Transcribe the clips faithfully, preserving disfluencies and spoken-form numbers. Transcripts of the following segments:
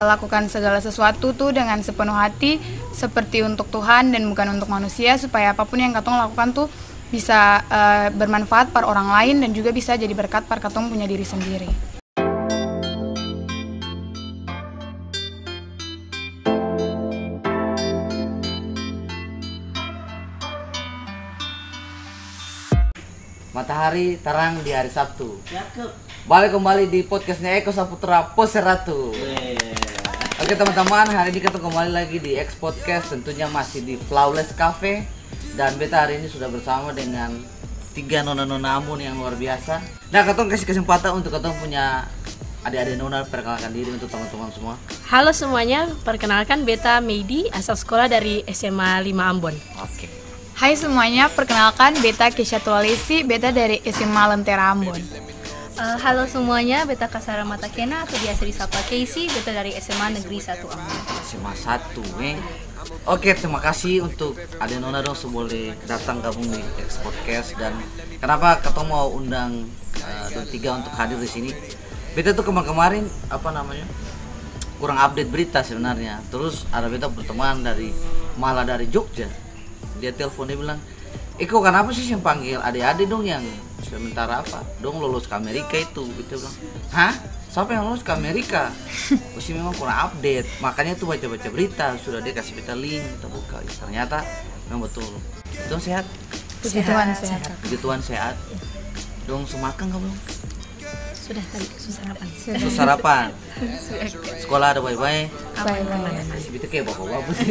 lakukan segala sesuatu tuh dengan sepenuh hati, seperti untuk Tuhan dan bukan untuk manusia, supaya apapun yang katong lakukan tuh bisa, eh, bermanfaat par orang lain dan juga bisa jadi berkat par katong punya diri sendiri. Matahari tarang di hari Sabtu. Cakep. Bale kembali di podcastnya Eko Saputra Pose Ratu. Weh. Oke, teman-teman, hari ini kita kembali lagi di X Podcast, tentunya masih di Flawless Cafe. Dan beta hari ini sudah bersama dengan tiga nona-nona Ambon yang luar biasa. Nah, katong kasih kesempatan untuk katong punya ade-ade nona perkenalkan diri untuk teman-teman semua. Halo semuanya, perkenalkan beta Meidi, asal sekolah dari S M A lima Ambon. Oke. Hai semuanya, perkenalkan beta Kesha Tualesi, beta dari S M A Lentera Ambon. Eh, halo semuanya, beta Kasara Matakena atau biasa disapa Casey, beta dari S M A Negeri Satu Ambon. S M A satu, eh. Oke, terima kasih untuk ade nona dong su boleh datang gabung di X Podcast. Dan kenapa katong mau undang, eh, dong tiga untuk hadir di sini? Beta tuh kemarin-kemarin, apa namanya, kurang update berita sebenarnya. Terus ada beta berteman dari, malah dari Jogja. Dia telepon, dia bilang, "Eko, kanapa sih seng panggil ade-ade dong yang sementara apa? Dong lolos ke Amerika itu," beta bilang. "Hah? Sapa yang lolos ke Amerika?" Ose memang kurang update, makanya tuh baca-baca berita, sudah dia kasih beta link, beta buka. Ternyata memang betul. Dong sehat? Puji Tuhan, sehat. Sehat, Kak. Puji Tuhan, sehat. Dong su makang ka belum? Sudah tadi, su sarapan. Su sarapan. Sekolah ada bae-bae? Bae-bae. Si Bita kayak bapak-bapak sih.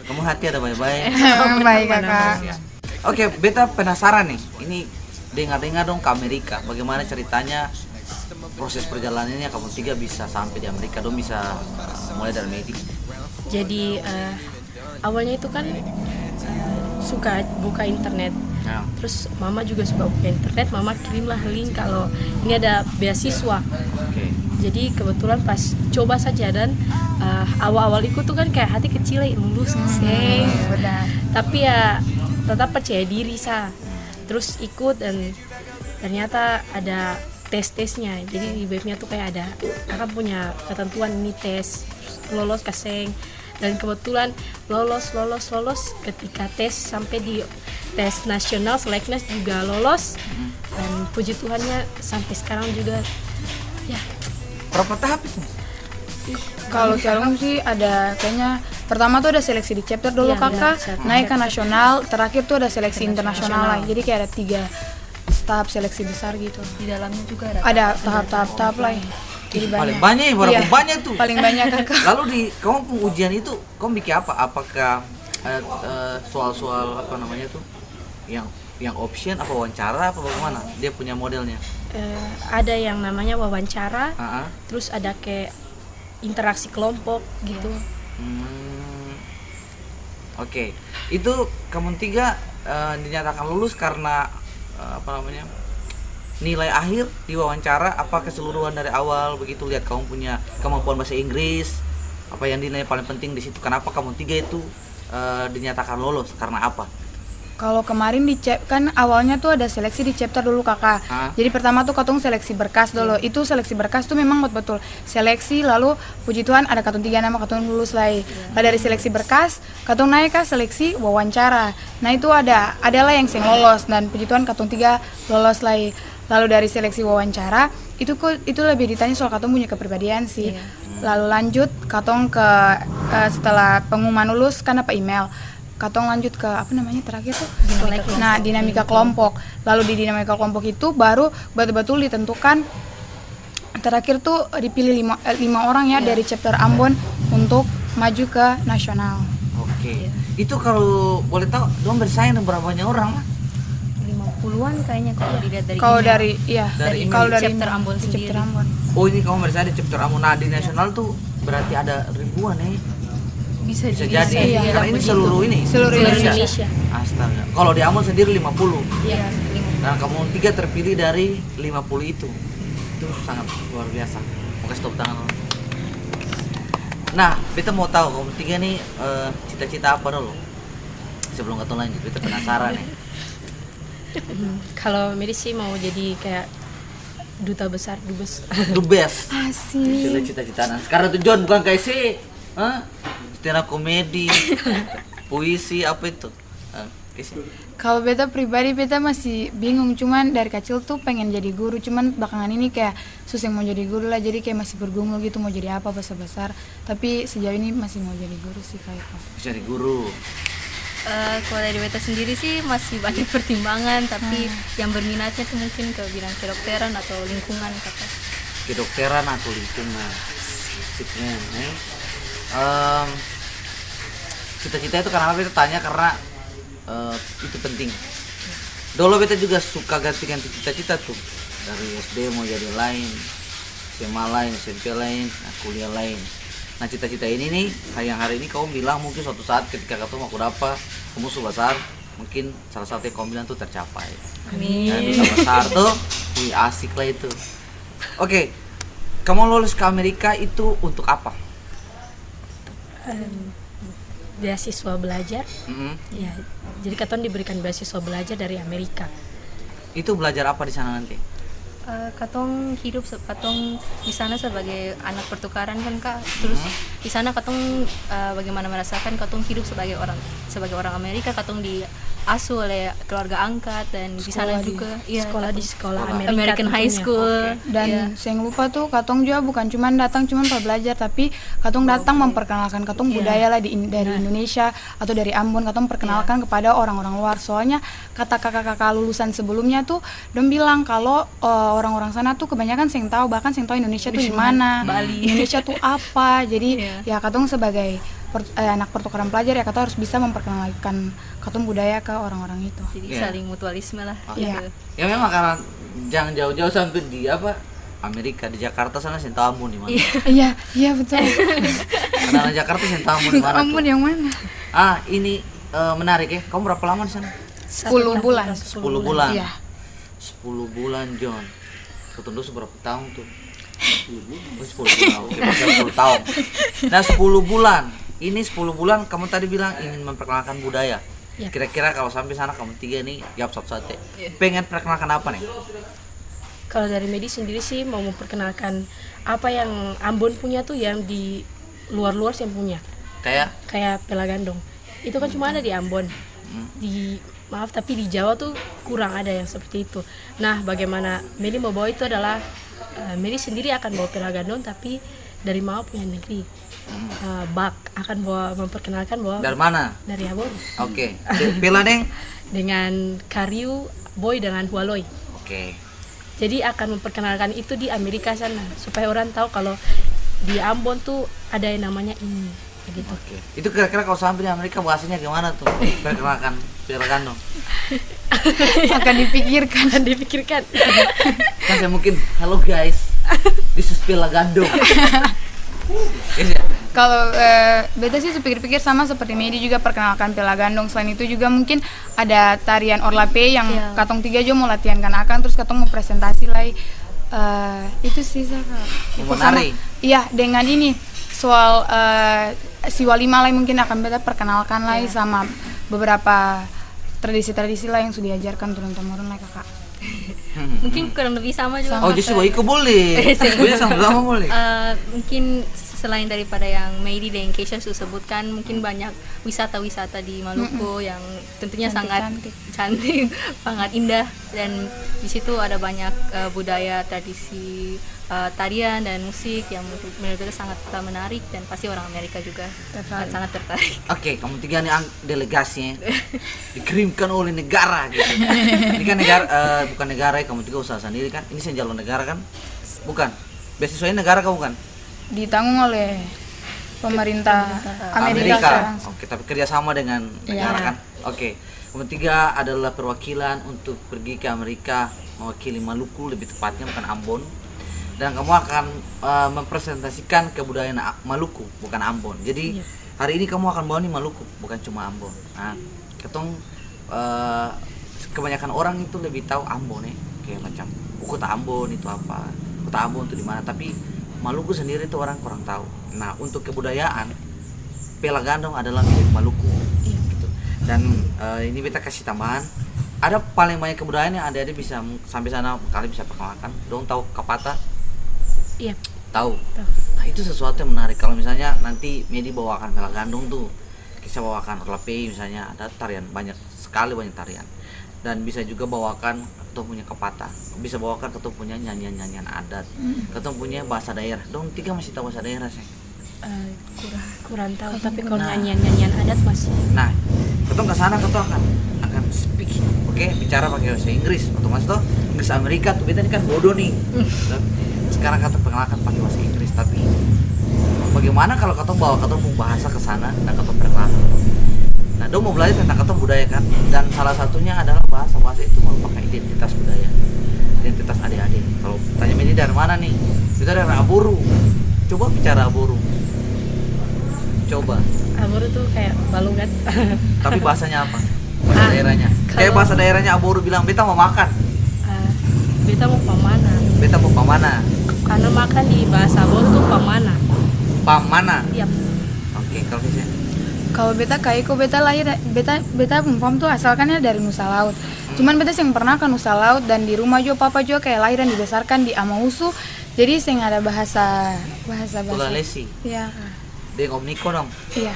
Kamu hati ada bae-bae? Baik, Kakak. Oke, beta penasaran nih. Ini dengar-dengar dong ke Amerika. Bagaimana ceritanya, proses perjalanannya kamu tiga bisa sampai di Amerika? Dong bisa, eh, mulai dari Medi. Jadi, eh, awalnya itu kan, eh, suka buka internet. Ya. Terus mama juga suka buka internet, mama kirimlah link kalau ini ada beasiswa. Oke. Jadi kebetulan pas coba saja dan, eh, awal-awal ikut tuh kan kayak hati kecil, "Eh, lulus, hmm, seng." Benar. Tapi ya tetap percaya diri sa. Terus ikut dan ternyata ada tes-tesnya. Jadi di webnya tuh kayak ada, akang punya ketentuan ini tes, lolos ka seng. Dan kebetulan lolos, lolos, lolos. Ketika tes sampai di tes nasional, seleknas juga lolos. Hmm. Dan puji Tuhannya sampai sekarang juga, ya. Berapa tahap itu? Kalau Shalom sih ada kayaknya pertama tuh ada seleksi di chapter dulu, iya, Kakak, iya, naik ke nasional, terakhir tuh ada seleksi internasional lagi. Jadi kayak ada tiga tahap seleksi besar gitu. Di dalamnya juga ada tahap-tahap, ada tahap-tahap lah. Jadi paling banyak. Banyak ya, berapa banyak tuh? Iya. Paling banyak, Kakak. Lalu di kamu pung ujian itu, kamu bikin apa? Apakah, eh, eh, soal-soal apa namanya tuh? Yang, yang option apa wawancara apa bagaimana? Dia punya modelnya? Eh, ada yang namanya wawancara, ah, ah, terus ada kayak interaksi kelompok gitu. Hmm. Oke, itu kamu tiga, eh, dinyatakan lulus karena, eh, apa namanya, nilai akhir di wawancara apa keseluruhan dari awal begitu, lihat kamu punya kemampuan bahasa Inggris, apa yang dinilai paling penting di situ, kenapa kamu tiga itu, eh, dinyatakan lolos, karena apa? Kalau kemarin di chap-, kan awalnya tuh ada seleksi di chapter dulu, Kakak. Hah? Jadi pertama tuh katong seleksi berkas dulu. Iya. Itu seleksi berkas tuh memang betul-betul seleksi, lalu puji Tuhan ada katong tiga nama katong lulus lai. Iya. Lah dari seleksi berkas, katong nae ka seleksi wawancara. Nah, itu ada, ada lai yang seng lolos, dan puji Tuhan katong tiga lolos lai. Lalu dari seleksi wawancara, itu ko, itu lebih ditanya soal katong punya kepribadian sih. Iya. Lalu lanjut, katong ke, eh, setelah pengumuman lulus, kan dapat email. Katong lanjut ke, apa namanya terakhir tuh? Dinamika kelompok. Nah, dinamika kelompok. Lalu di dinamika kelompok itu baru betul-betul ditentukan. Terakhir tuh dipilih lima, eh, lima orang ya, iya, dari chapter Ambon untuk maju ke nasional. Oke. Iya. Itu kalau boleh tahu, dong bersaing dengan berapa banyak orang, Mak? Lima puluhan kayaknya kalau dilihat dari email. Kalau dari, iya, dari email. Kalau dari chapter Ambon sendiri. Chapter Ambon. Oh, ini kamu bersaing di chapter Ambon. Nah, di nasional tuh berarti ada ribuan, eh. Bisa jadi. Bisa jadi. Iya. Karena ini seluruh ini? Seluruh Indonesia. Seluruh Indonesia. Astaga. Kalau di Ambon sendiri lima puluh? Iya, lima puluh. Nah, kamu tiga terpilih dari lima puluh itu. Itu sangat luar biasa. Mau kasih tepuk tangan dulu. Nah, beta mau tahu, kamu tiga nih, eh, cita-cita apa dulu? Sebelum katong lanjut, beta penasaran nih. Kalau Medi sih mau jadi kayak Duta besar, dubes. Dubes. Asik. Itu cita-cita anak sekarang tuh, John, bukan K S C. Hah? Stand up comedy, puisi, apa itu? Ah, K S C. Kalau beta pribadi, beta masih bingung, cuman dari kacil tuh pengen jadi guru, cuman belakangan ini kayak su seng mau jadi guru lah, jadi kayak masih bergumul gitu mau jadi apa basar-basar. Tapi sejauh ini masih mau jadi guru sih, Kak Eko. Bisa jadi guru. Eh, kalau dari beta sendiri sih masih banyak pertimbangan, tapi yang berminatnya tuh mungkin ke bidang kedokteran atau lingkungan, Kakak. Kedokteran atau lingkungan. Sip, men, eh. Em, cita-cita itu kenapa beta tanya? Karena eh, itu penting. Dolo beta juga suka ganti-ganti cita-cita tuh. Dari S D mau jadi lain, S M A lain, S M P lain, nah, kuliah lain. Nah, cita-cita ini nih, yang hari ini kamu bilang mungkin suatu saat ketika katong maku dapa, kamu su basar, mungkin salah satu yang kamu bilang tuh tercapai. Amin. Dan udah besar tuh, wih, asik lah itu. Oke, kamu lulus ke Amerika itu untuk apa? Em, beasiswa belajar. Mm-mm. Ya, jadi katong diberikan beasiswa belajar dari Amerika. Itu belajar apa di sana nanti? Eh, katong hidup se-, katong di sana sebagai anak pertukaran kan, Kak. Terus di sana katong, eh, bagaimana merasakan katong hidup sebagai orang, sebagai orang Amerika, katong diasuh oleh keluarga angkat dan di sana juga, iya, sekolah di sekolah Amerika American High tentunya. School. Oke. Dan seng lupa tuh, katong jua bukan cuman datang cuman par belajar, tapi katong datang memperkenalkan katong budaya lah di In-, dari Indonesia atau dari Ambon, katong perkenalkan kepada orang-orang luar. Soalnya kata kakak-kakak lulusan sebelumnya tuh, dong bilang kalau, eh, orang-orang sana tuh kebanyakan seng tahu, bahkan seng tahu Indonesia tuh di mana, Indonesia tuh apa. Jadi, ya, katong sebagai per-, eh, anak pertukaran pelajar, ya, katong harus bisa memperkenalkan katong budaya ke orang-orang itu. Jadi saling mutualisme lah, gitu. Ya, memang karena jang jauh-jauh sampe di apa, Amerika, di Jakarta sana seng tau Ambon di mana. Iya, iya, betul. Karna Jakarta seng tau Ambon di mana. Ambon yang mana? Ah, ini, eh, menarik ya. Kamu berapa lama di sana? Sepuluh bulan. Sepuluh bulan. Iya. Sepuluh bulan, John. Katong dua su berapa tahun tuh? Oh, sepuluh bulan. Oke, maksudnya sepuluh tahun. Nah, sepuluh bulan. Ini sepuluh bulan kamu tadi bilang ingin memperkenalkan budaya. Ya. Kira-kira kalau sampai sana kamu tiga nih, jawab satu-satu ya. Iya. Pengen perkenalkan apa nih? Kalau dari Medi sendiri sih mau memperkenalkan apa yang Ambon punya tuh yang di luar-luar seng punya. Kayak? Kayak Pelagandong. Itu kan cuma ada di Ambon. Hmm. Di, maaf, tapi di Jawa tuh kurang ada yang seperti itu. Nah, bagaimana Medi mau bawa itu adalah, eh, Medi sendiri akan bawa Pelagandong, tapi dari Mama punya negeri. Hmm. Eh, Bak akan bawa, memperkenalkan bahwa dari mana? Dari Aboru. Oke. Pe-, Pela deng? Dengan Kariu, Boy dengan Hualoi. Oke. Jadi akan memperkenalkan itu di Amerika sana, supaya orang tahu kalau di Ambon tuh ada yang namanya ini, begitu. Oke. Itu kira-kira kalau sampai di Amerika bahasanya gimana tuh? Perkenalkan Pelagandong. Akan dipikirkan. Akan dipikirkan. Kan saya mungkin, "Hello guys, this is Pelagandong." Yes, ya? Kalau, eh, beta sih pikir-pikir sama seperti Medi juga, perkenalkan Pelagandong. Selain itu juga mungkin ada tarian Orlape yang katong tiga jua mo latihan kan akang, terus katong mo presentasi lai, eh, itu sih sa, Kak. Yang mo nari? Iya, dengan ini, soal, eh, Siwalima lai mungkin akan beta perkenalkan lai sama beberapa tradisi-tradisi lai yang su diajarkan turun-temurun lai, Kaka. Mungkin kurang lebih sama juga. Oh, justru iko boleh. Boleh sama-sama boleh. Eh, mungkin selain daripada yang Medi dan Keisha su sebutkan, mungkin banyak wisata-wisata di Maluku yang tentunya sangat cantik, sangat indah, dan di situ ada banyak, eh, budaya, tradisi, eh, tarian dan musik yang menurut, menurut beta sangat menarik dan pasti orang Amerika juga akan sangat tertarik. Oke, kamu tiga nih ang-, delegasinya dikirimkan oleh negara gitu. Ini kan negara, eh, bukan negara ya, kamu tiga usaha sendiri kan? Ini seng jalur negara kan? Bukan. Beasiswa ini negara kah bukan? Ditanggung oleh pemerintah Amerika. Amerika. Oke, tapi kerja sama dengan negara kan? Oke. Nomor tiga adalah perwakilan untuk pergi ke Amerika, mewakili Maluku, lebih tepatnya bukan Ambon. Dan kamu akan, eh, mempresentasikan kebudayaan A-, Maluku, bukan Ambon. Jadi, hari ini kamu akan bawa nih Maluku, bukan cuma Ambon. Nah, katong, eh, kebanyakan orang itu lebih tahu Ambon, ya. Kayak macam, "Oh, kota Ambon itu apa? Kota Ambon itu di mana?" Tapi Maluku sendiri itu orang kurang tahu. Nah, untuk kebudayaan, Pela Gandong adalah milik Maluku, gitu. Dan, eh, ini beta kasih tambahan, Ada paling banyak kebudayaan yang ade-ade bisa, sampe sana kali bisa perkenalkan. Dong tau kapata? Iya. Tau? Tau. Nah, itu sesuatu yang menarik. Kalau misalnya nanti Medi bawakan pela gandong tuh, Kesa bawakan orlapei misalnya, ada tarian, banyak sekali, banyak tarian. Dan bisa juga bawakan katong punya kapata, bisa bawakan katong punya nyanyian-nyanyian adat, katong punya bahasa daerah. Dong tiga masih tau bahasa daerah seng? Eh, kurang, kurang tahu, tapi kalau nyanyian-nyanyian adat masih. Nah, katong ke sana, katong akan, akan speak, oke, bicara pakai bahasa Inggris, otomatis toh, Inggris Amerika tuh, beta ini kan bodoh nih. Sekarang katong perkenalkan pakai bahasa Inggris, tapi bagaimana kalau katong bawa katong pung bahasa ke sana dan katong perkenalkan? Nah, dong mau belajar tentang katong budaya kan, dan salah satunya adalah bahasa. Bahasa itu merupakan identitas budaya, identitas ade-ade. Kalau tanya, "Medi dari mana nih?" "Beta dari Aboru." Coba bicara Aboru. Coba. Aboru tuh kayak balugat. Tapi bahasanya apa? Bahasa daerahnya. Kayak bahasa daerahnya Aboru bilang, "Beta mau makan." Ah, beta mau pamana. Beta mau pamana. Karena makan di bahasa Aboru tuh pamana. Pamana? Yap. Oke, kalau bisa. Kalau beta kaiko, beta lahir, beta, beta pung fam tuh asalkannya dari Nusa Laut. Cuman beta seng pernah ka Nusa Laut, dan di rumah jua papa jua kayak lahir dan dibesarkan di Amausu, jadi seng ada bahasa, bahasa, bahasa. Tulalesi. Iya, Kak. Deng Om Niko dong? Iya.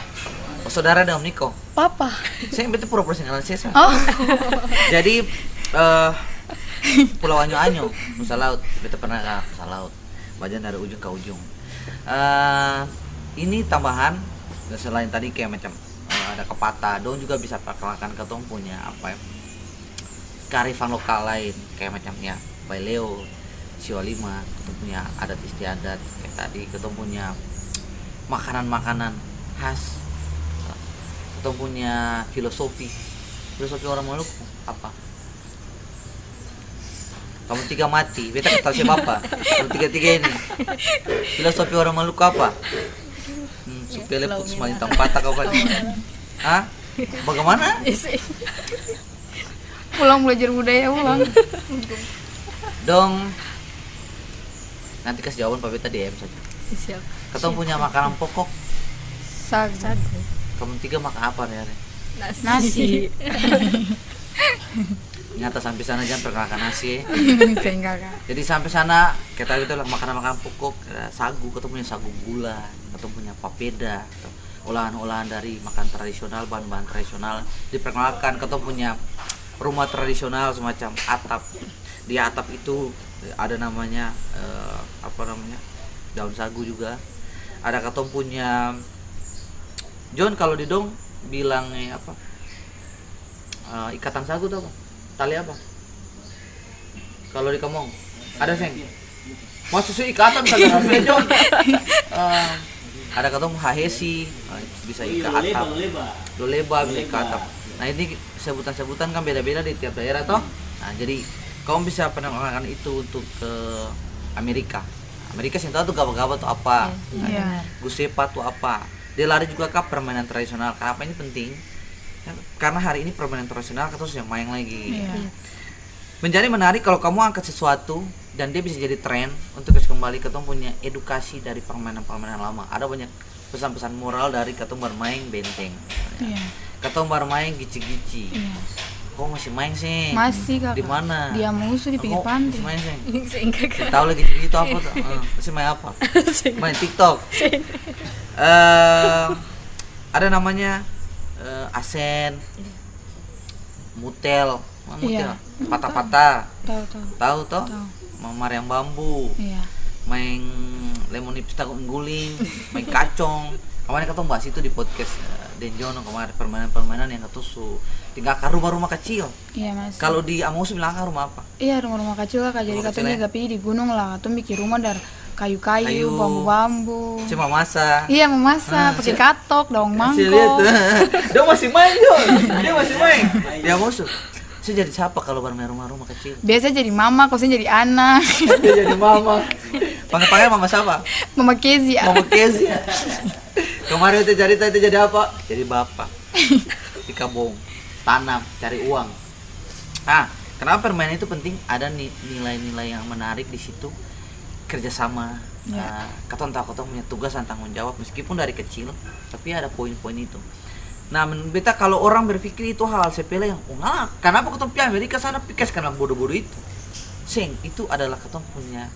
Oh, saudara deng Om Niko? Papa. Seng, beta pura-pura seng kenal sesa. Oh. Jadi, eh, Pulau Anyo-Anyo, Nusa Laut. Beta pernah ka Nusa Laut. Bajalan dari ujung ka ujung. Eh, ini tambahan, selain tadi kayak macam, eh, ada kapata, dong juga bisa perkenalkan katong punya apa ya, kearifan lokal lain, kayak macam ya, baileo, siwa lima, katong punya adat istiadat, kayak tadi, katong punya makanan-makanan khas, katong punya filosofi. Filosofi orang Maluku apa? Kamu tiga mati, beta kas tau siapa apa? Kamu tiga-tiga ini. Filosofi orang Maluku apa? Hmm, supele putus malintang patah kau kan? Hah? Bagaimana? Pulang belajar budaya ulang. Dong, nanti kas jawaban pa beta D M saja. Siap. Katong punya makanan pokok. Sagu. Sagu. Kamu tiga makan apa hari-hari? Nasi. Nasi. Nyata sampe sana jang perkenalkan nasi, e. Seng, kaka. Jadi sampe sana, kaya tadi beta bilang makanan-makanan pokok, ada sagu, katong punya sagu gula, katong punya papeda, olahan-olahan dari makanan tradisional, bahan-bahan tradisional. Diperkenalkan katong punya rumah tradisional semacam atap. Di atap itu ada namanya, eh, apa namanya, daun sagu juga. Ada katong punya, John, kalo di dong bilang, eh, apa, eh, ikatan sagu tu apa? Tali apa? Kalo di kamong, ada seng? Maksud se ikatan saja, tapi John. Eh, ada katong hahesi, eh, bisa ika atap. Loleba, loleba. Loleba bisa ika atap. Nah, ini sebutan-sebutan kan beda-beda di tiap daerah, toh. Nah, jadi kamu bisa perkenalkan itu untuk ke Amerika. Amerika seng tau tu gaba-gaba tu apa. Iya. Gusepa tu apa. Dia lari juga ka permainan tradisional. Kenapa ini penting? Karena hari ini permainan tradisional katong su seng maeng lagi. Iya. Menjadi menarik kalau kamu angkat sesuatu dan dia bisa jadi tren untuk kasi kembali katong punya edukasi dari permainan-permainan lama. Ada banyak pesan-pesan moral dari katong barmaeng benteng. Iya. Katong barmaeng gici-gici. Iya. Kong masih maeng seng? Masih, kaka. Di mana? Di Amausu, di pinggir pante. Masih maeng seng? Seng, kaka. Seng tau lagi gici-gici tu apa tu? Eh, masih maeng apa? Seng. Maeng TikTok? Seng. Eh, ada namanya, eh, asen, mutel. Iya. Mutel. Patah-patah. Tau, tau. Tau, to? Tau. Ma-, mariang bambu. Iya. Maeng lemon nipis tago guling, maeng kacong. Kamareng katong bahas itu di podcast, eh, deng Jono kamareng, permainan-permainan yang katong su tinggalkan, rumah-rumah kacil. Iya, masih. Kalo di Amausu bilang akang rumah apa? Iya, rumah-rumah kacil, kaka. Jadi katong jaga pi di gunung lah, katong biking rumah dari kayu-kayu, bambu-bambu. Se mamasa. Iya, mamasa, pake katok, daong mangkok. Dong masih maeng, jo. Dia masih maeng. Di Amausu. Se jadi sapa kalo barmaeng rumah-rumah kacil? Biasa jadi mama, kalo seng jadi ana. Dia jadi mama. Pangge-pangge mama sapa? Mama Kezi. Mama Kezi. Kemarin beta carita, beta jadi apa? Jadi bapa. Di kabong, tanam, cari uang. Ah, kenapa permainan itu penting? Ada ni-, nilai-nilai yang menarik di situ. Kerjasama. Iya. Ah, katong tau katong punya tugas dan tanggung jawab meskipun dari kecil, tapi ada poin-poin itu. Nah, menurut beta, kalau orang berpikir itu hal-hal sepele yang, "Oh, ngalah, kanapa katong pi Amerika sana, pi kas kanal bodo-bodo itu?" Seng, itu adalah katong punya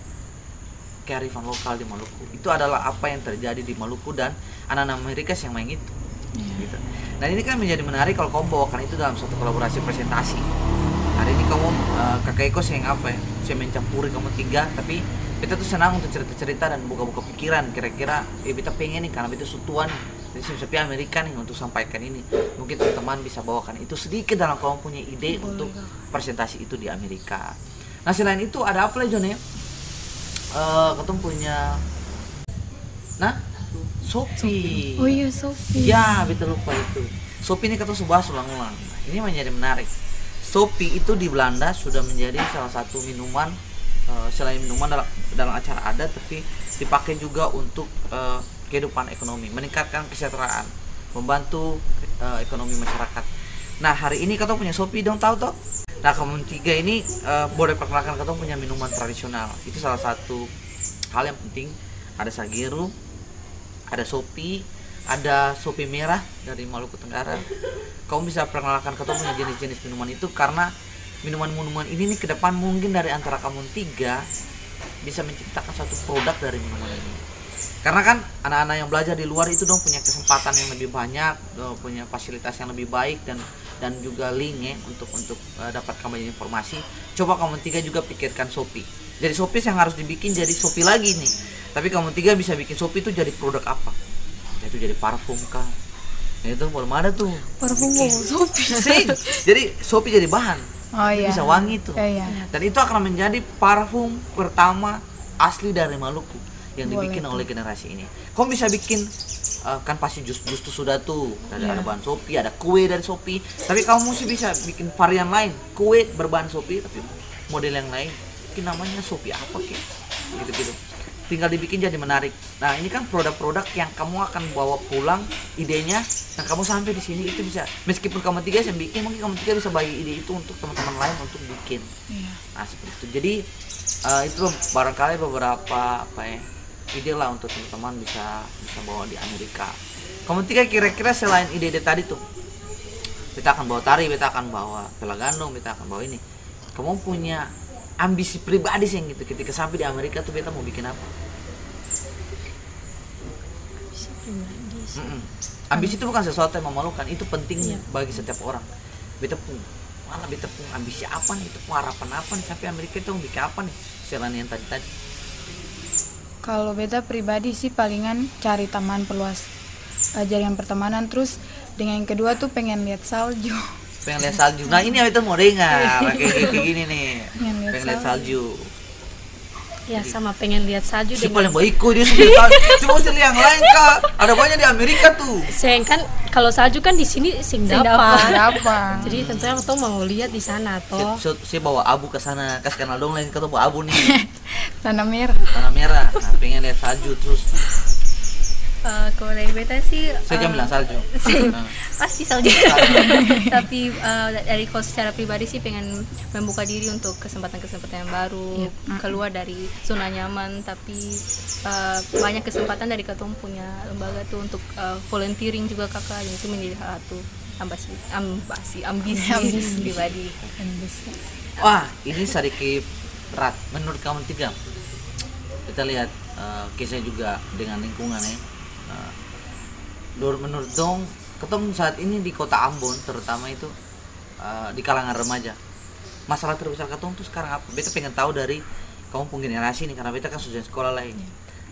kearifan lokal di Maluku. Itu adalah apa yang terjadi di Maluku dan anak-anak Amerika yang main itu. Iya. Gitu. Dan ini kan menjadi menarik kalau kamu bawakan itu dalam suatu kolaborasi presentasi. Hari ini kamu, eh, Kaka Eko seng apa ya, seng mencampuri kamu tiga, tapi beta tuh senang untuk cerita-cerita dan buka-buka pikiran. Kira-kira, eh, beta pengen nih, karena beta su tua nih. Jadi, seng bisa pi Amerika nih untuk sampaikan ini. Mungkin teman-teman bisa bawakan itu sedikit dalam kamu punya ide untuk presentasi itu di Amerika. Nah, selain itu ada apa lagi, Jon, ya? Eh, katong punya, nah, Shopee. Oh iya, Shopee. Ya, beta lupa itu. Shopee ini katong su bahas ulang-ulang. Ini menjadi menarik. Shopee itu di Belanda sudah menjadi salah satu minuman, eh, selain minuman dalam, dalam acara adat, tapi dipakai juga untuk, eh, kehidupan ekonomi, meningkatkan kesejahteraan, membantu, eh, ekonomi masyarakat. Nah, hari ini katong punya Shopee, dong tahu toh? Nah, kamu tiga ini, eh, boleh perkenalkan katong punya minuman tradisional. Itu salah satu hal yang penting. Ada Sageru, ada Shopee, ada Shopee merah dari Maluku Tenggara. Kamu bisa perkenalkan katong punya jenis-jenis minuman itu, karena minuman-minuman ini nih ke depan mungkin dari antara kamu tiga bisa menciptakan satu produk dari minuman ini. Karena kan anak-anak yang belajar di luar itu dong punya kesempatan yang lebih banyak, dong punya fasilitas yang lebih baik dan, dan juga link ya untuk, untuk, eh, dapatkan banyak informasi. Coba kamu tiga juga pikirkan Shopee. Jadi Shopee yang harus dibikin jadi Shopee lagi nih. Tapi kamu tiga bisa bikin Shopee itu jadi produk apa? Itu jadi parfum kah? Nah, itu belum ada tuh. Parfum mau Shopee. Sing. Jadi Shopee jadi bahan. Oh, iya. Bisa wangi tuh. Iya, iya. Dan itu akan menjadi parfum pertama asli dari Maluku yang dibikin oleh generasi ini. Boleh tuh. Kamu bisa bikin, eh, kan pasti jus, jus tuh sudah tuh. Ada, iya, ada bahan Shopee, ada kue dari Shopee. Tapi kamu mesti bisa bikin varian lain. Kue berbahan Shopee, tapi model yang lain. Mungkin namanya Shopee apa kek? Gitu-gitu. Tinggal dibikin jadi menarik. Nah, ini kan produk-produk yang kamu akan bawa pulang idenya, dan kamu sampai di sini itu bisa, meskipun kamu tiga yang bikin, mungkin kamu tiga bisa bagi ide itu untuk teman-teman lain untuk bikin. Iya. Nah, seperti itu. Jadi, eh, itu barangkali beberapa, apa ya, ide lah untuk teman-teman bisa, bisa bawa di Amerika. Kamu tiga kira-kira selain ide-ide tadi tuh, beta akan bawa tari, beta akan bawa pela gandong, beta akan bawa ini. Kamu punya ambisi pribadi seng gitu, ketika sampai di Amerika tuh beta mau bikin apa? Ambisi pribadi sih. Mm-mm. Ambisi itu bukan sesuatu yang memalukan, itu penting, iya, bagi setiap orang. Beta pung, mana beta pung ambisi apa nih, beta pung harapan apa nih, sampai Amerika itu mau bikin apa nih, selain yang tadi-tadi? Kalo beta pribadi sih palingan cari tamang, perluas, eh, jaringan pertemanan, trus deng yang kedua tuh pengen liat salju. Pengen liat salju. Nah, ini yang beta mau dengar. Iya. Kayak, kayak gini nih. Pengen liat salju. Pengen liat salju. Ya, sama pengen liat salju. Si paling baik kok dia suka salju. Coba sih yang lain, Kak. Ada banyak di Amerika tuh. Seng, kan kalo salju kan di sini seng dapa. Seng dapa. Jadi tentunya katong mau liat di sana, toh. Si, si, si bawa abu ke sana, kas kenal dong lain, katong bawa abu nih. Tanah merah. Tanah merah. Nah, pengen lihat salju terus. Eh, kalau dari beta sih, saya jangan eh, bilang salju. Sih, nah, pasti salju. Salju. Tapi, eh, dari kalau secara pribadi sih pengen membuka diri untuk kesempatan-kesempatan yang baru, iya, mm-mm, keluar dari zona nyaman, tapi, eh, banyak kesempatan dari katong punya lembaga tuh untuk, eh, volunteering juga, Kakak, dan itu menjadi salah satu ambasi, ambasi, ambisi, ambisi pribadi. Ambisi. Wah, ini sadiki berat. Menurut kamu tiga, kita lihat, eh, case-nya juga dengan lingkungan, ya. Eh, dur-, menurut dong, katong saat ini di kota Ambon terutama itu, eh, di kalangan remaja, masalah terbesar katong tuh sekarang apa? Beta pengen tahu dari kamu pung generasi nih, karena beta kan sudah sekolah lah ini.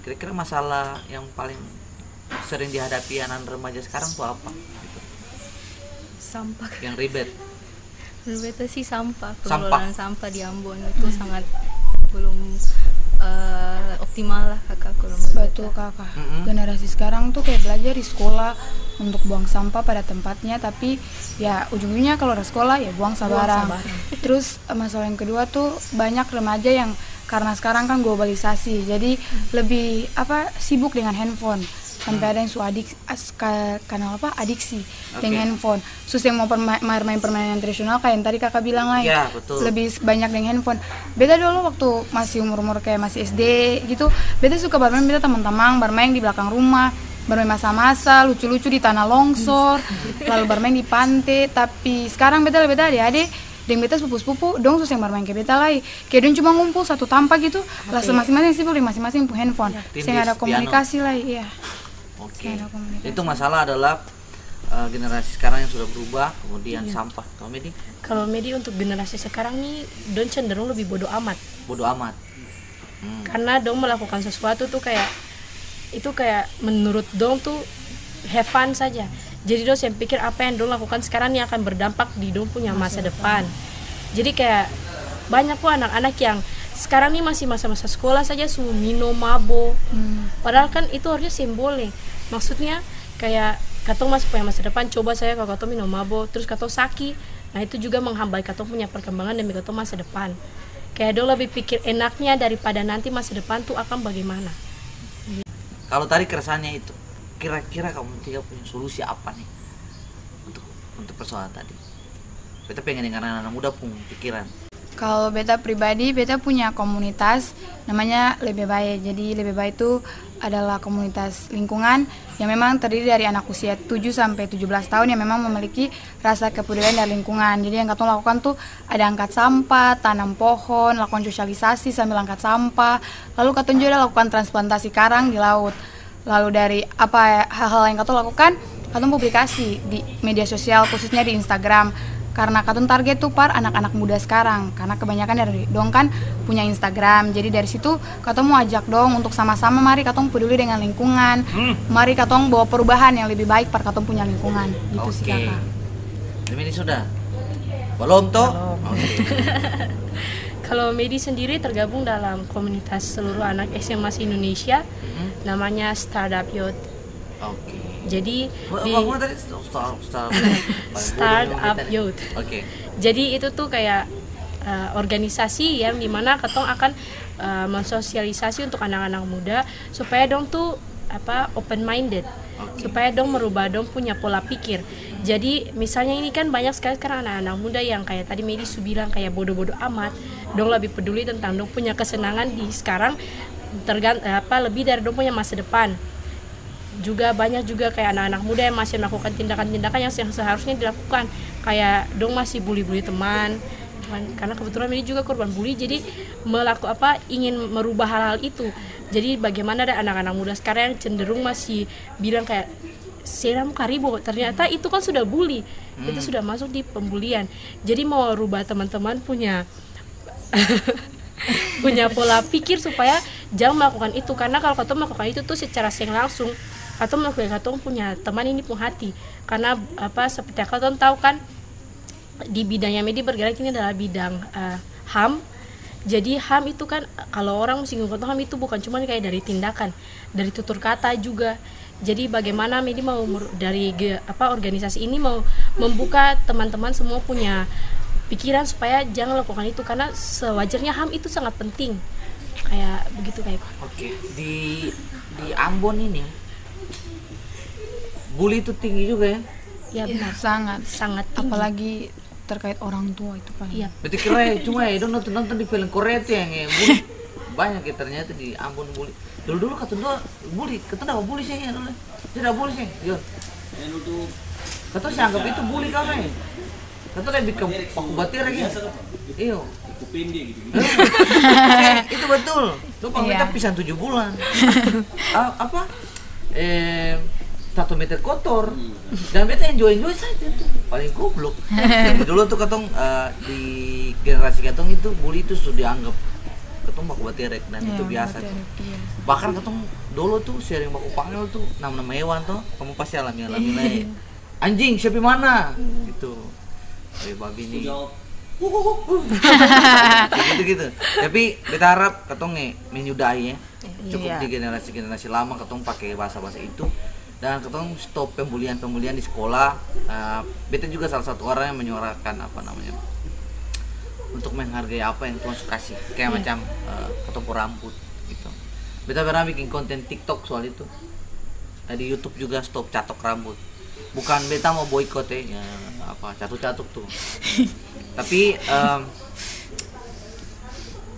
Kira-kira masalah yang paling sering dihadapi anak remaja sekarang tuh apa? Gitu. Sampah. Yang ribet. Menurut beta sih sampah, sampah. Pengelolaan sampah di Ambon itu, hmm, sangat belum, eh, optimal lah, Kakak, kalau menurut beta. Betul, Kakak. Mm-mm. Generasi sekarang tuh kayak belajar di sekolah untuk buang sampah pada tempatnya, tapi ya ujung-ujungnya kalau udah sekolah ya buang sabarang. Buang sabarang. Terus, eh, masalah yang kedua tuh banyak remaja yang karena sekarang kan globalisasi, jadi, hmm, lebih, apa, sibuk dengan handphone. Sampai, hmm, ada yang su adik-, as-, ka-, kanal apa, adiksi, oke, dengan handphone. Su seng mau perma-, main, main permainan tradisional kayak yang tadi Kakak bilang lah. Ya, betul. Lebih s-, banyak dengan handphone. Beta dulu waktu masih umur-umur kayak masih S D gitu, beta suka bermain, beta tamang-tamang bermain di belakang rumah. barmaeng masa-masa, lucu-lucu di tanah longsor, lalu barmaeng di pante. Tapi skarang beta lebe beta ade-ade deng beta spupu-spupu, dong su seng barmaeng ke beta lai. Kaya dong cuma ngumpul satu tampa gitu, la su masing-masing sibuk deng masing-masing pung handphone. Seng ada komunikasi lai, iya. Oke. Seng ada komunikasi. Itu masalah adalah, eh, generasi sekarang yang sudah berubah, kemudian sampah. Kalau Medi? Kalau Medi, untuk generasi sekarang nih, dong cenderung lebih bodo amat. Bodo amat. Hmm. Karena dong melakukan sesuatu tuh kayak, itu kayak menurut dong tuh have fun saja. Jadi dong seng pikir apa yang dong lakukan sekarang nih akan berdampak di dong punya masa depan. Jadi kayak banyak kok anak-anak yang sekarang nih masih masa-masa sekolah saja su minum mabo. Hmm. Padahal kan itu harusnya seng boleh. Maksudnya kayak katong masih punya masa depan, coba saja kalau katong minum mabo, terus katong saki. Nah, itu juga menghambat katong punya perkembangan demi katong masa depan. Kayak dong lebih pikir enaknya daripada nanti masa depan tuh akan bagaimana. Kalau tadi keresahannya itu, kira-kira kamu tiga punya solusi apa nih untuk, untuk persoalan tadi? Beta pengen dengar anak-anak muda pung pikiran. Kalo beta pribadi, beta punya komunitas namanya Lebe Bae. Jadi, Lebe Bae itu adalah komunitas lingkungan yang memang terdiri dari anak usia tujuh sampai tujuh belas tahun yang memang memiliki rasa kepedulian dari lingkungan. Jadi, yang katong lakukan tuh ada angkat sampah, tanam pohon, lakukan sosialisasi sambil angkat sampah. Lalu katong juga ada lakukan transplantasi karang di laut. Lalu dari apa, hal-hal yang katong lakukan, katong publikasi di media sosial, khususnya di Instagram. Karena katong target tuh par anak-anak muda sekarang, karena kebanyakan dari dong kan punya Instagram. Jadi dari situ katong mau ajak dong untuk sama-sama, mari katong peduli dengan lingkungan, mari katong bawa perubahan yang lebih baik par katong punya lingkungan, gitu sih, Kaka. Oke. Ini sudah? Belum, toh? Belum. Oke. Kalau Medi sendiri tergabung dalam komunitas seluruh anak S M A se-Indonesia, namanya Startup Youth. Oke. Jadi, di apa tadi? Startup Youth. Oke. Jadi, itu tuh kayak, eh, organisasi yang dimana katong akan, eh, mensosialisasi untuk anak-anak muda supaya dong tuh, apa, open minded. Oke. Supaya dong merubah dong punya pola pikir. Jadi, misalnya ini kan banyak sekali sekarang anak-anak muda yang kayak tadi Medi su bilang, kayak bodo-bodo amat. Dong lebih peduli tentang dong punya kesenangan di sekarang, tergan-, apa, lebih dari dong punya masa depan. Juga banyak juga kayak anak-anak muda yang masih melakukan tindakan-tindakan yang se-, seharusnya dilakukan. Kayak dong masih bully-bully teman. Karena kebetulan Medi juga korban bully, jadi melaku-, apa, ingin merubah hal-hal itu. Jadi, bagaimana ada anak-anak muda sekarang yang cenderung masih bilang kayak, "Seng mo karibo," ternyata itu kan sudah bully. Itu sudah masuk di pembulian. Jadi, mau rubah teman-teman punya, punya pola pikir supaya jang melakukan itu. Karena kalau katong melakukan itu tuh secara seng langsung, katong melakukan katong punya teman ini pung hati. Karena, apa, seperti yang katong tahu kan, di bidang yang Medi bergerak ini adalah bidang, eh, HAM. Jadi HAM itu kan, kalau orang singgung katong HAM itu bukan cuma kayak dari tindakan, dari tutur kata juga. Jadi bagaimana Medi mau mer-, dari ge-, apa, organisasi ini mau membuka teman-teman semua punya pikiran supaya jangan lakukan itu, karena sewajarnya HAM itu sangat penting. Kayak begitu, kayak. Oke, di, di Ambon ini bully itu tinggi juga ya? Ya, benar. Sangat. Sangat tinggi. Apalagi terkait orang tua itu paling. Iya. Beta kira ya, cuma ya, dong nonton-nonton di film Korea tuh yang, yang bully. Banyak ya ternyata di Ambon bully. Dulu-dulu katong dua bully, katong dapa bully seng ya dulu. Dia dapa bully seng, Yon. Katong seng anggap itu bully kang, eh. Katong lebih ke baku batere gitu. Iyo. Itu betul. Dong pang beta pisang tujuh bulan. A-, apa? Eh, satu meter kotor. Dan beta enjoy-enjoy saja tuh. Paling goblok. Jadi dulu tuh katong, eh, di generasi katong itu bully itu su dianggap katong baku baterek dan itu biasa tuh. Bahkan katong dolo tuh sering baku panggil tuh nama-nama hewan tuh, kamu pasti alami-alami lai. "Anjing, siapa mana?" Gitu. "Eh, babi nih." Gitu-gitu. Tapi beta harap katong, eh, menyudahi, ya. Cukup di generasi-generasi lama katong pake bahasa-bahasa itu. Dan katong stop pembulian-pembulian di sekolah. Eh, beta juga salah satu orang yang menyuarakan, apa namanya, untuk menghargai apa yang Tuhan su kasih. Kayak macam, eh, katong pung rambut gitu. Beta pernah bikin konten TikTok soal itu. Eh, di YouTube juga stop catok rambut. Bukan beta mau boikot, eh, ya, apa, catuk-catuk tuh. Tapi, em,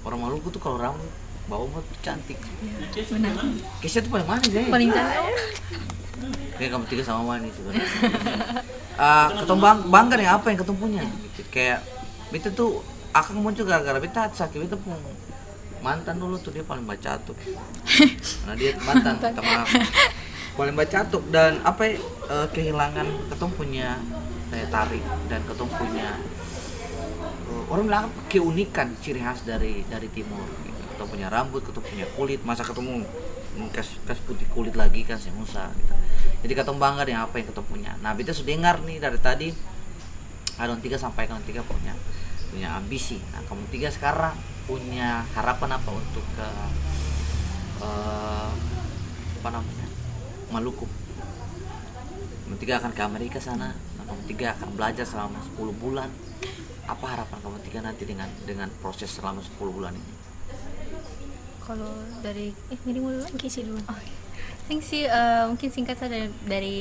orang Maluku tuh kalau rambut Bawa umur cantik. Iya, benar. Kesha tuh paling manis, eh. Paling cantik. Kayak kamu tiga sama manis sebenarnya. Ah, katong bang-, bangga dengan apa yang katong punya. Gitu. Kayak beta tuh akang muncul gara-gara beta sakit, beta pung mantan dulu tuh dia paling bacatuk. Karena dia mantan, minta maaf. Paling bacatuk dan apa, eh, kehilangan katong punya daya tarik dan katong punya, eh, orang bilang apa, keunikan ciri khas dari, dari timur. Gitu. Katong punya rambut, katong punya kulit, masa katong mau kas, kas putih kulit lagi kan seng usah gitu. Jadi katong bangga dengan apa yang katong punya. Nah, beta su dengar nih dari tadi, ah, dong tiga sampaikan dong tiga punya, punya ambisi. Nah, kamu tiga sekarang punya harapan apa untuk ke, eh, apa namanya, Maluku? Kamu tiga akan ke Amerika sana. Nah, kamu tiga akan belajar selama sepuluh bulan. Apa harapan kamu tiga nanti dengan, dengan proses selama sepuluh bulan ini? Kalau dari, eh, Mary mau duluan? Oke, sih dulu. Oh, iya. Thanks sih, eh, mungkin singkat saja dari, dari,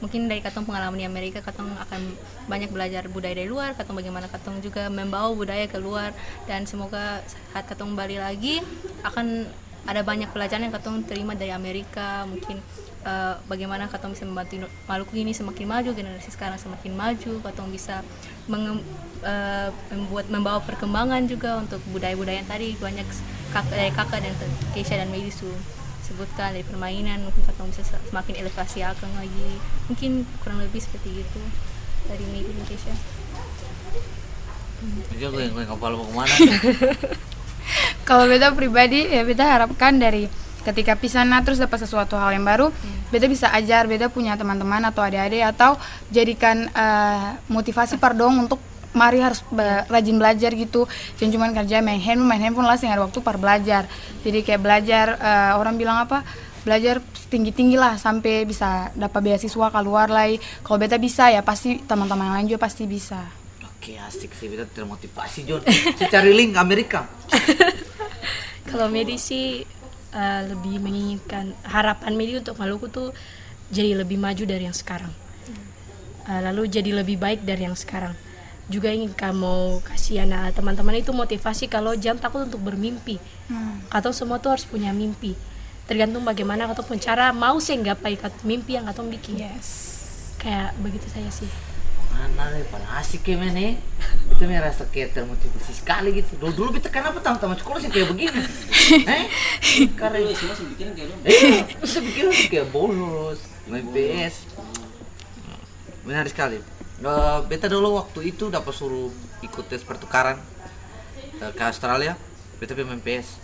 mungkin dari katong pengalaman di Amerika, katong akan banyak belajar budaya dari luar, katong bagaimana katong juga membawa budaya ke luar, dan semoga saat katong balik lagi akan ada banyak pelajaran yang katong terima dari Amerika, mungkin, eh, bagaimana katong bisa membantu Indo-, Maluku ini semakin maju, generasi sekarang semakin maju, katong bisa mengem-, eh, membuat, membawa perkembangan juga untuk budaya-budaya yang tadi banyak s-, kak-, dari kakak dan te-, Kesha dan Mary su sebutkan, dari permainan, mungkin katong bisa se-, semakin elevasi akang lagi. Mungkin kurang lebih seperti itu dari Mary dan Kesha. Itu yang, yang kepala mau kemana? Kalau beta pribadi, ya beta harapkan dari ketika pi sana trus dapa sesuatu hal yang baru, hmm, beta bisa ajar beta punya teman-teman atau ade-ade, atau jadikan, eh, motivasi par dong untuk mari harus ba-, rajin belajar gitu. Jangan cuman kerja main handphone, main handphone lah seng ada waktu par belajar. Jadi kayak belajar, eh, orang bilang apa, belajar tinggi-tinggi lah sampe bisa dapa beasiswa kaluar lai. Kalau beta bisa, ya pasti teman-teman yang lain juga pasti bisa. Oke, asik sih, beta termotivasi, Jon. Saya cari link Amerika. Kalau Medi sih, eh, lebih menginginkan, harapan Medi untuk Maluku tuh jadi lebih maju dari yang sekarang. Eh, lalu jadi lebih baik dari yang sekarang. Juga ingin ka-, mau kasih anak teman-teman itu motivasi kalau jangan takut untuk bermimpi. Hmm. Katong semua tuh harus punya mimpi. Tergantung bagaimana katong pung cara mau seng gapai kat-, mimpi yang katong biking. Yes. Kayak begitu saja sih. Mana le, paling asik ya, men, eh? Beta merasa kayak termotivasi sekali gitu. Dulu-dulu beta kenapa tamat-tamat sekolah seng kayak begini? Eh? Karena dulu S M A seng pikiran kayak dong. Iya, beta pikiran seng kayak bolos, main P S. Menarik sekali. Eh, beta dulu waktu itu dapa suruh ikut tes pertukaran, eh, ke Australia. Beta pi main P S.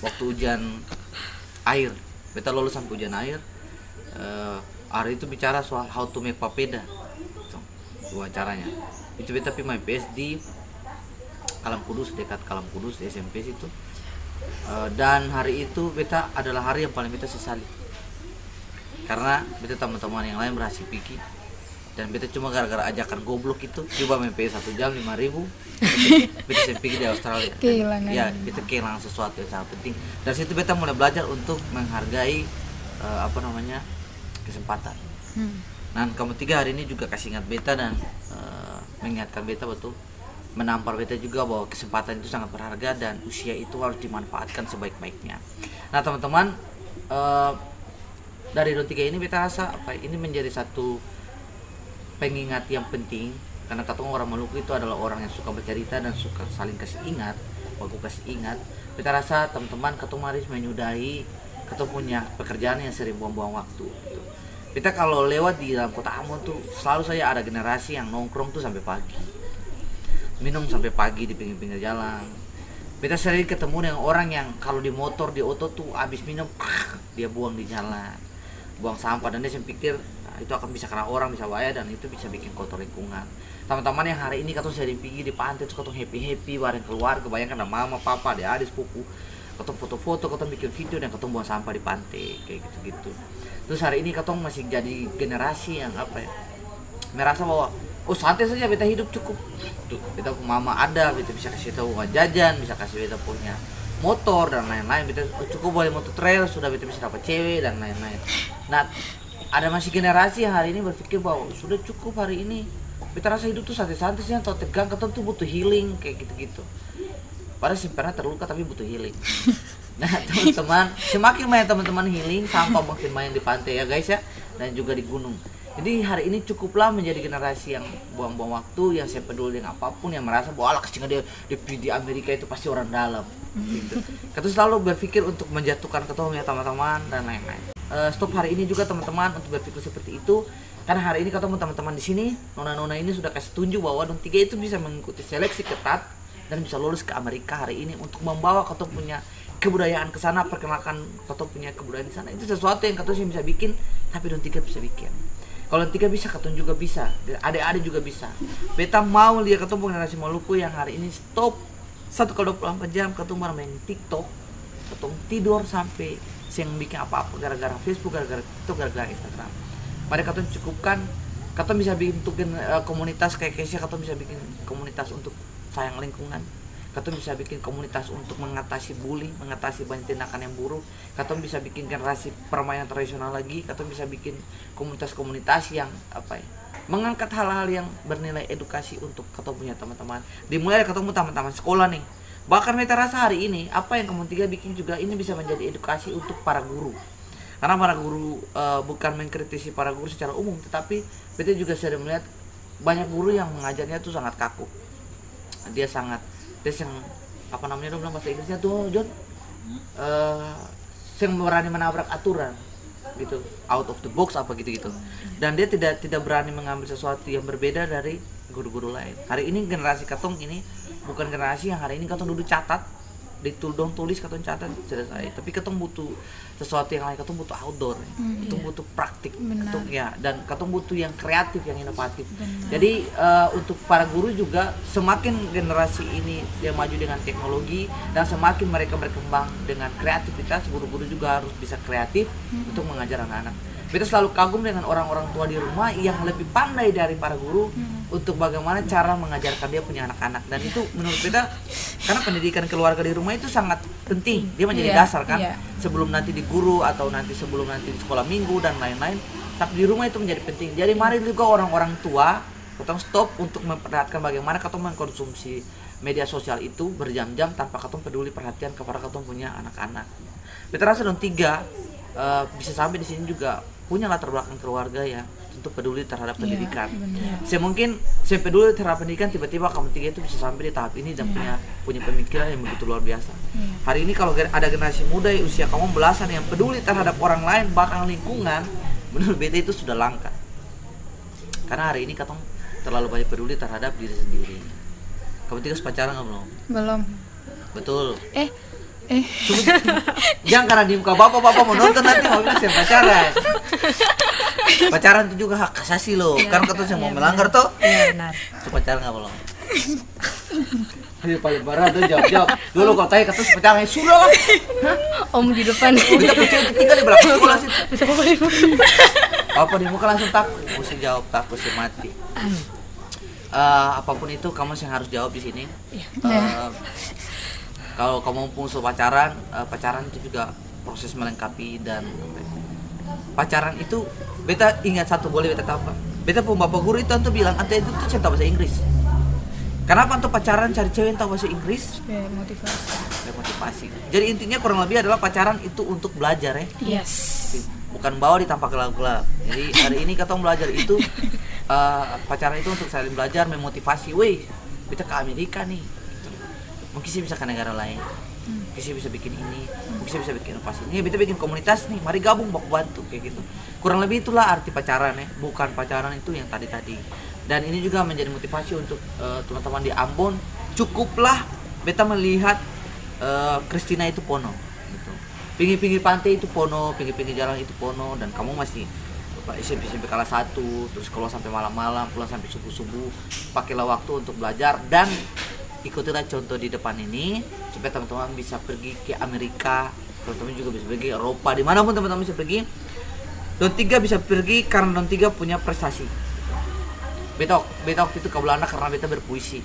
Waktu ujian akhir, beta lolos sampe ujian akhir. Eh, hari itu bicara soal how to make papeda. Tuh, wawancaranya. Itu beta pi main P S di Kalam Kudus, dekat Kalam Kudus, S M P situ. Eh, dan hari itu beta adalah hari yang paling beta sesali. Karena beta teman-teman yang lain berhasil pigi, dan beta cuma gara-gara ajakan goblok itu, coba main P S satu jam lima ribu, beta seng pigi di Australia. Dan, kehilangan. Ya, beta kehilangan sesuatu yang sangat penting. Dari situ beta mulai belajar untuk menghargai, eh, apa namanya, kesempatan. Hmm. Dan kamu tiga hari ini juga kasih ingat beta dan, eh, mengingatkan beta betul, menampar beta juga bahwa kesempatan itu sangat berharga dan usia itu harus dimanfaatkan sebaik-baiknya. Nah, teman-teman, eh, dari dong tiga ini beta rasa apa ini menjadi satu pengingat yang penting, karena katong orang Maluku itu adalah orang yang suka bercerita dan suka saling kasih ingat, baku kasih ingat. Beta rasa teman-teman katong mari menyudahi katong punya pekerjaan yang sering buang-buang waktu gitu. Beta kalo lewat di dalam kota Ambon tuh selalu saja ada generasi yang nongkrong tuh sampe pagi, minum sampe pagi di pinggir-pinggir jalan. Beta sering ketemu dengan orang yang kalo di motor, di oto tuh abis minum, dia buang di jalan, buang sampah, dan dia seng pikir, nah, itu akan bisa kena orang, bisa bahaya, dan itu bisa bikin kotor lingkungan. Teman-teman yang hari ini katong sering pigi di pante, trus katong happy-happy bareng keluarga, bayangkan ada mama, papa, ade-ade, sepupu, katong foto-foto, katong bikin video, dan katong buang sampah di pante, kaya gitu-gitu. Trus hari ini katong masih jadi generasi yang apa ya, merasa bahwa, "Oh, santai saja, beta hidup cukup." Tuh, beta pung mama ada, beta bisa kasi tau uang jajan, bisa kasi beta punya motor dan lain-lain. Beta, "Oh, cukup bali motor trail, sudah beta bisa dapat cewe dan lain-lain." Nah, ada masih generasi yang hari ini berpikir bahwa, "Sudah cukup hari ini, beta rasa hidup tuh santai-santai sih, yang tau tegang, katong tuh butuh healing," kayak gitu-gitu. Padahal seng pernah terluka, tapi butuh healing. Nah, teman-teman, semakin banyak teman-teman healing, sampah makin banyak di pantai ya, guys, ya, dan juga di gunung. Jadi, hari ini cukuplah menjadi generasi yang buang-buang waktu, yang seng peduli dengan apapun, yang merasa bahwa, "Alah, kasih dia, dia pi di Amerika itu pasti orang dalam." Gitu. Katong selalu berpikir untuk menjatuhkan katong punya teman-teman dan lain-lain. Eh, stop hari ini juga, teman-teman, untuk berpikir seperti itu. Karena hari ini katong pung teman-teman di sini, nona-nona ini sudah kasih tunjuk bahwa dong tiga itu bisa mengikuti seleksi ketat dan bisa lolos ke Amerika hari ini untuk membawa katong punya kebudayaan ke sana, perkenalkan katong punya kebudayaan di sana. Itu sesuatu yang katong seng bisa bikin, tapi dong tiga bisa bikin. Kalau dong tiga bisa, katong juga bisa. Dan ade-ade juga bisa. Beta mau lia katong pung generasi Maluku yang hari ini stop satu kali dua puluh empat jam katong bermain TikTok, katong tidor sampe seng biking apa-apa gara-gara Facebook, gara-gara TikTok, gara-gara Instagram. Mari katong cukupkan, katong bisa bikin untuk gen-, eh, komunitas kayak Kesia, katong bisa bikin komunitas untuk sayang lingkungan. Katong bisa bikin komunitas untuk mengatasi bully, mengatasi banyak tindakan yang buruk. Katong bisa bikin generasi permainan tradisional lagi, katong bisa bikin komunitas-komunitas yang, apa ya, mengangkat hal-hal yang bernilai edukasi untuk katong punya teman-teman. Dimulai dari katong pung taman-taman sekolah nih. Bahkan beta rasa hari ini, apa yang kamu tiga bikin juga ini bisa menjadi edukasi untuk para guru. Karena para guru, eh, bukan mengkritisi para guru secara umum, tetapi beta juga sering melihat banyak guru yang mengajarnya tuh sangat kaku. Dia sangat, dia seng, apa namanya dong bilang bahasa Inggrisnya tuh, John? Eh, seng berani menabrak aturan gitu, out of the box apa gitu-gitu. Dan dia tidak, tidak berani mengambil sesuatu yang berbeda dari guru-guru lain. Hari ini generasi katong ini bukan generasi yang hari ini katong duduk catat, ditul-, dong tulis katong catat, selesai. Tapi katong butuh sesuatu yang lain, katong butuh outdoor, hmm, katong, iya, butuh praktik, benar, katong, ya, dan katong butuh yang kreatif, yang inovatif. Benar. Jadi, eh, untuk para guru juga, semakin generasi ini dia maju dengan teknologi dan semakin mereka berkembang dengan kreativitas, guru-guru juga harus bisa kreatif, hmm, untuk mengajar anak-anak. Beta selalu kagum dengan orang-orang tua di rumah yang lebih pandai dari para guru, hmm, untuk bagaimana cara mengajarkan dia punya anak-anak. Dan itu menurut beta, karena pendidikan keluarga di rumah itu sangat penting, dia menjadi, iya, dasar kan, iya, sebelum nanti di guru atau nanti sebelum nanti di sekolah minggu dan lain-lain. Tapi di rumah itu menjadi penting. Jadi, iya, mari juga orang-orang tua, katong stop untuk memperlihatkan bagaimana katong mengkonsumsi media sosial itu berjam-jam tanpa katong peduli perhatian kepada katong punya anak-anak. Beta rasa dong tiga, eh, bisa sampai di sini juga punya latar belakang keluarga ya, tentu peduli terhadap, iya, pendidikan. Benar. Seng mungkin seng peduli terhadap pendidikan, tiba-tiba kamu tiga itu bisa sampai di tahap ini dan, iya, punya, punya pemikiran yang begitu luar biasa. Iya. Hari ini kalau ger-, ada generasi muda yang usia kamu belasan yang peduli terhadap orang lain, bahkan lingkungan, menurut beta itu sudah langka. Karena hari ini katong terlalu banyak peduli terhadap diri sendiri. Kamu tiga su pacaran ka belum? Belum. Betul. Eh, eh. Cuma jang karena di muka bapa, bapa mo nonton nanti mo bilang seng pacaran. Pacaran itu juga hak asasi loh. Iya, kan katong seng mo melanggar toh. Iya, benar. Su pacaran ka belum? Ayo, paling berat tuh, jawab, jawab. Dulu kau tanya, kata su pacaran, ya sudah lah. Om di depan. Kita pung cewek tinggal di belakang sekolah situ. Apa di muka langsung takut? Mesti jawab, takut sih mati. Eh, apapun itu, kamu yang harus jawab di sini. Iya. Eh, kalau kamu pun su pacaran, eh, pacaran itu juga proses melengkapi dan pacaran itu, beta ingat satu, boleh beta tahu, Pak? Beta pung bapa guru itu antu bilang, antu itu tuh seng tahu bahasa Inggris. Kenapa antu pacaran cari cewek yang tahu bahasa Inggris? Supaya motivasi. Supaya motivasi. Jadi intinya kurang lebih adalah pacaran itu untuk belajar ya. Yes. Bukan bawa di tampa gelap-gelap. Jadi hari ini katong belajar itu, eh, pacaran itu untuk saling belajar, memotivasi. Weh, beta ke Amerika nih. Mungkin saya bisa ke negara lain. Hmm. Mungkin saya bisa bikin ini, mungkin saya bisa bikin inovasi. Ini beta bikin komunitas nih, mari gabung baku bantu kayak gitu. Kurang lebih itulah arti pacaran ya, bukan pacaran itu yang tadi-tadi. Dan ini juga menjadi motivasi untuk, eh, teman-teman di Ambon. Cukuplah beta melihat, eh, Christina itu pono gitu. Pinggir-pinggir pantai itu pono, pinggir-pinggir jalan itu pono, dan kamu masih apa, S M P, S M P kelas satu, terus keluar sampai malam-malam, pulang sampai subuh-subuh, pakailah waktu untuk belajar dan ikutilah contoh di depan ini supaya teman-teman bisa pergi ke Amerika, teman-teman juga bisa pergi Eropa, dimanapun teman-teman bisa pergi. Dong tiga bisa pergi karena dong tiga punya prestasi. Beta, beta waktu itu ke Belanda karena beta berpuisi.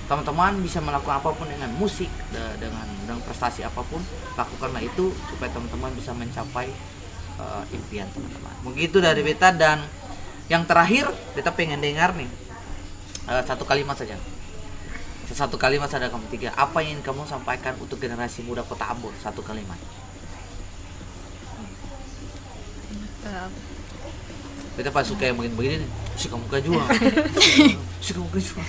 Teman-teman bisa melakukan apapun dengan musik, de-, dengan, dengan prestasi apapun, lakukanlah itu supaya teman-teman bisa mencapai, eh, impian teman-teman. Begitu dari beta, dan yang terakhir, beta pengen dengar nih, eh, satu kalimat saja. Satu kalimat saja kamu tiga. Apa yang ingin kamu sampaikan untuk generasi muda Kota Ambon? Satu kalimat. Eh, Beta pas suka yang begini-begini nih. Suka muka jua. Suka muka jua.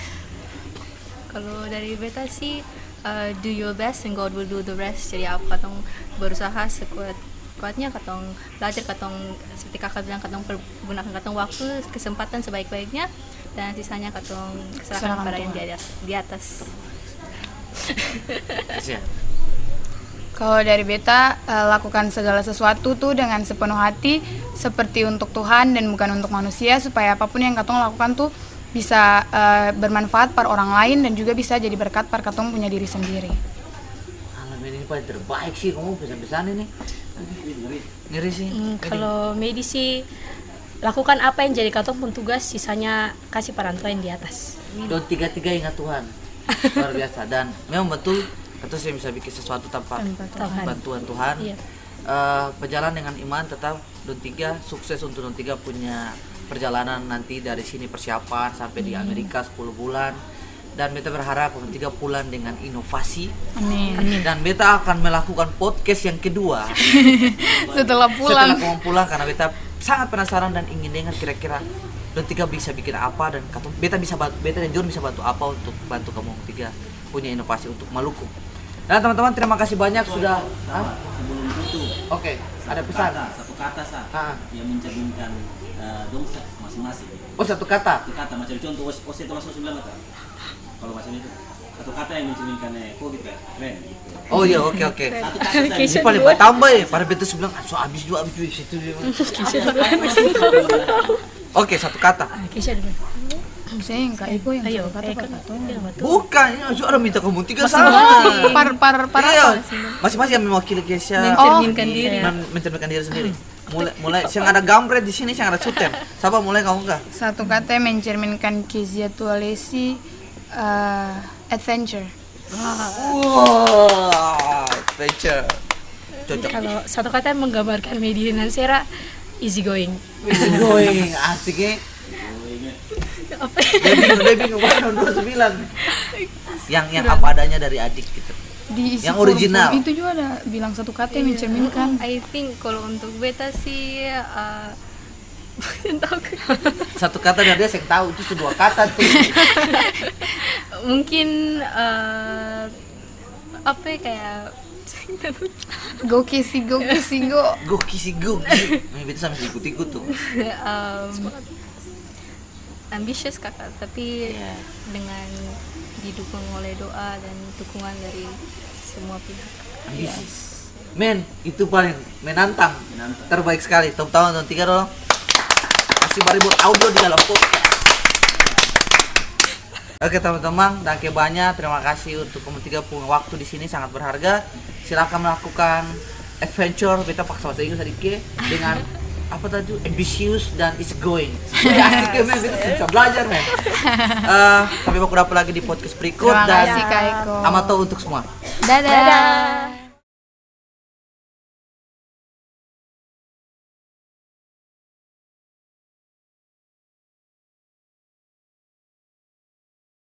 Kalau dari beta sih, eh, do your best and God will do the rest. Jadi apa katong berusaha sekuat-kuatnya, katong belajar, katong seperti kakak bilang, katong pergunakan katong waktu, kesempatan sebaik-baiknya, dan sisanya katong serahkan pada yang di atas, di atas. Kalau dari beta, eh, lakukan segala sesuatu tuh dengan sepenuh hati, seperti untuk Tuhan dan bukan untuk manusia, supaya apapun yang katong lakukan tuh bisa, eh, bermanfaat par orang lain dan juga bisa jadi berkat par katong punya diri sendiri. Alah, men, ini paling terbaik sih, kamu pesan-pesan ini. Ngeri sih. Hmm, kalau medis sih, lakukan apa yang jadi katong pung tugas, sisanya kasih par orang tua yang di atas. Dong tiga-tiga ingat Tuhan. Luar biasa. Dan memang betul, katong seng bisa bikin sesuatu tanpa bantuan Tuhan. Iya. Eh, berjalan dengan iman tetap. Dong tiga, sukses untuk dong tiga punya perjalanan nanti dari sini, persiapan sampai di Amerika sepuluh bulan. Dan beta berharap dong tiga pulang dengan inovasi. Amin. Dan beta akan melakukan podcast yang kedua setelah pulang. Setelah kamu pulang, karena beta sangat penasaran dan ingin dengar kira-kira dong tiga bisa bikin apa dan katong, beta bisa bantu, beta dan John bisa bantu apa untuk bantu kamu tiga punya inovasi untuk Maluku. Dan teman-teman, terima kasih banyak sudah. Hah? Sebelum tutup, oke, ada pesan. Satu kata, satu kata sa yang mencerminkan, eh, dong sa masing-masing. Oh, satu kata. Satu kata, macam contoh, ose, ose itu langsung bilang kata. Kalau macam itu, satu kata yang mencerminkan, eh, kok gitu ya, keren gitu. Oh iya, oke, oke. Satu kata saja. Ini paling bertambah ya, pada beta su bilang, "Ah, su abis jua, abis jua di situ." Oke, satu kata. Oke, siapa dulu? Seng, Kak Eko yang satu kata, Kak Tony. Bukan, ini su ada minta kamu tiga sama. Par, par, par apa? Masing-masing yang mewakili Kesha. Mencerminkan diri. Mencerminkan diri sendiri. Mulai, mulai, seng ada gambre di sini, seng ada suten. Sapa mulai, kamu kah? Satu kata yang mencerminkan Kezia Tualesi, eh, adventure. Wah, adventure. Cocok. Kalau satu kata yang menggambarkan Medi Nansera, easy going. Easy going, asik, eh. Apa? Dia bingung, dia bingung, mana dua sembilan? Yang, yang apa adanya dari adik gitu. Di isi yang original. Itu juga ada bilang satu kata yang mencerminkan. I think kalau untuk beta sih, eh, satu kata dari dia, seng tahu, itu su dua kata tuh. Mungkin, eh, apa ya, kayak go kisi go, kisi go. Go kisi go, kisi. Nah, itu sampai ikut-ikut tuh. Em, ambisius, Kakak, tapi dengan didukung oleh doa dan dukungan dari semua pihak. Ambisius. Men, itu paling menantang. Menantang. Terbaik sekali. Tepuk tangan untuk tiga dong. Kasih bari buat Audio di dalam podcast. Oke, teman-teman, danke banyak. Terima kasih untuk kamu tiga pung waktu di sini, sangat berharga. Silakan melakukan adventure, beta paksa bahasa Inggris sadiki, dengan apa tadi? Ambitious dan easy going. Jadi asik ya, men. Beta bisa belajar, men. Eh, sampai baku dapa lagi di podcast berikut. Terima kasih, Kak Eko. Amato untuk semua. Dadah. Dadah.